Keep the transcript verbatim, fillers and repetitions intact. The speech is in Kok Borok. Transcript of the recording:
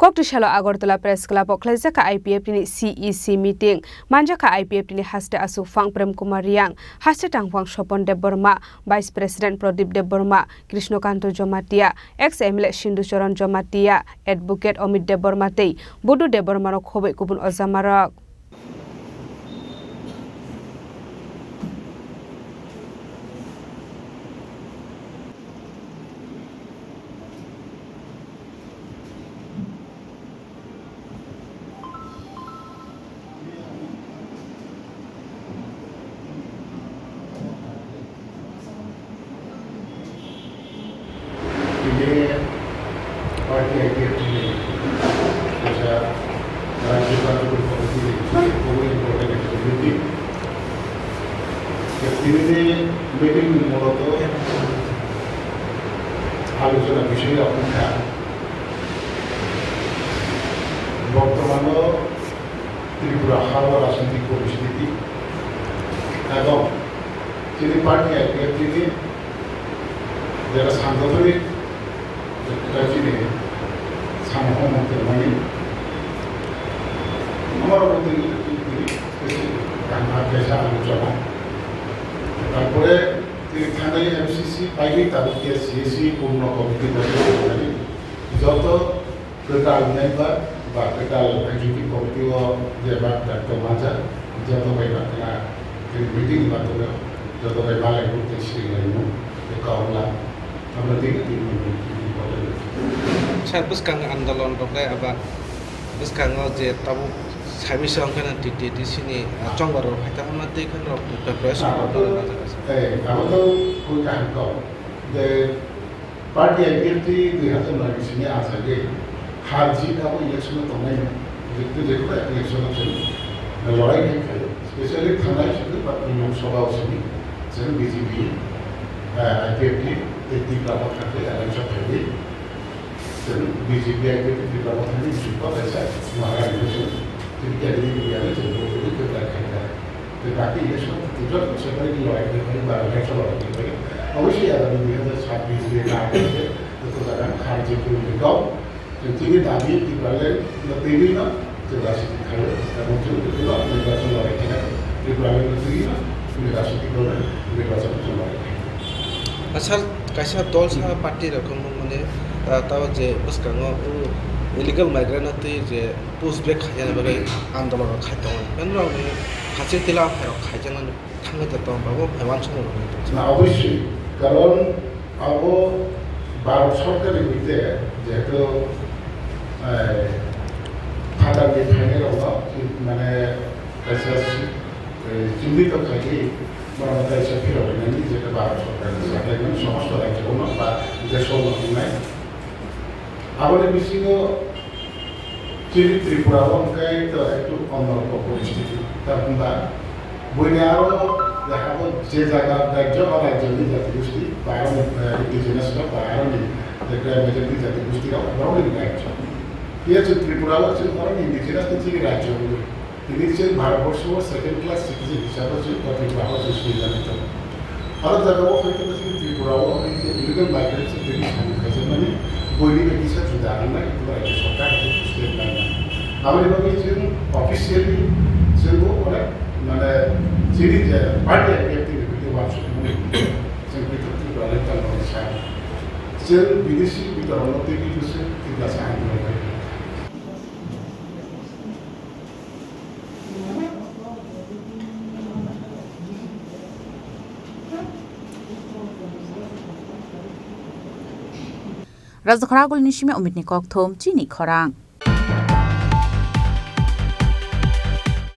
Kokti salo Agartala Press Club o khlaijak kha I P F T ni C E C meeting. Manjak kha I P F T ni haste achukphang Prem Kumar Riang, haste tangphang Sopon Debbarma, Vice President Pradip Debbarma, Krishnakanto Jamatia, ex M L A Sindhu Charan Jamatia, Advocate Amit Debbarma tei Budu Debbarma no khoboi kubun ojamarok. Tini party I P F T ni kaisa Rajya Karjokari Committee ni very important activity. Tini ni meeting ni moroto alochona bishoy rok wngkha bortomano Tripura ha o rajnitik poristhiti ebong chini party I P F T ni jera sangothoni jera chini samung tongmani amaro tini kaisa alochona. Tarpore tini thanai M C C paigwi tabuk C A C purno committee joto kwtal member ba kwtal executive committee o je ba doctor manja joto bai ba kla meeting ba to joto bai malai bu tei sri lai mu tei kaumla amra tei tei important. Sir, bwskang andolon rok le aba bwskango je tabuk sabi se ongkha na T T D C ni, ah, chongbar rok hai ta hwnna tei khe rok preparation rok dole na jaga sir. Eh, abo to koi kaham kok. Je Party I P F T dui hazar noi bisini achaiwi har jit abo election o tongnai, jekto jekto election o chwng lorai khai khaio, specially thanai sidi ba Lok Sabha o sini chwng B J P, eh, I P F T tei Tipra Motha khe alliance o phaiwi chwng B J P I P F T Tipra Motha ni jukba kaisa Maharani khe chwng tini candidate wngya khe chwng vote rwwi khe belai khai kha. Tei dakti election o Tripura ni secretary ni lorai khe bai, ba election lorai khe bai. Obviously agami dui hazar sabbish ni na khe se, to jaga khar je kunu ni kok. Tei tini dabi Tipraland no tini no, tei rajniti khaio, abo tini no nirbachon lorai khe, Tipraland no tini no, tini rajniti khaio, nirbachon lorai khe. Asal kaisa dol sa party rok wngmani, ah, tao je bwskango, o illegal migrant no tei je push back khaina bagwi andolon rok khai tongo. Bini rok ni hachir tila pherok khaijaknani thangwi tong tongo, abo hai uansukmung rok wngwi tong. Na, obviously, karon abo Bharat sorkar ni hoite jehetu, eh, phatar ni phainai rok no, mane, kaisa, eh, chindito khaidi, bono kaisa phirok rinani jehetu Bharat sorkar ni saklaimani somosto rajyo no ba desh o no wngnai. Aboni bisingo chini Tripura o hwnkhe to ektu onnorokho poristhiti. Tamni hwnba buini aro je hago je jaga rajyo o rajyoni jati gosti ba aroni, eh, indigenous rok ba aroni je majority jati gosti rok borokni rajyo. Phiya chwng Tripura o chwng borokni indigenous ni chini rajyo wngwi. Tini chwng Bharatborso o second class citizen hisabe chwng Tripura o chwng swijak tongo. Aro jaga o hai khe chwng Tripura o hai khe illegal migrant chwng tini samung khaijakmani buini bai kisa juda wngnai, Tripura rajya sorkar hai khe state lainai. Aboni bagwi chwng officially chwng bo onek mane chini je party I P F T ni bithi uansukmani chwng bithi Tripura lai tongmani sa. Chwng bidesi bitorokno twiwi bwswk Tiprasa andolon khai kha. Rajakhara Agulni simi Omitni kokthum, chini khorang.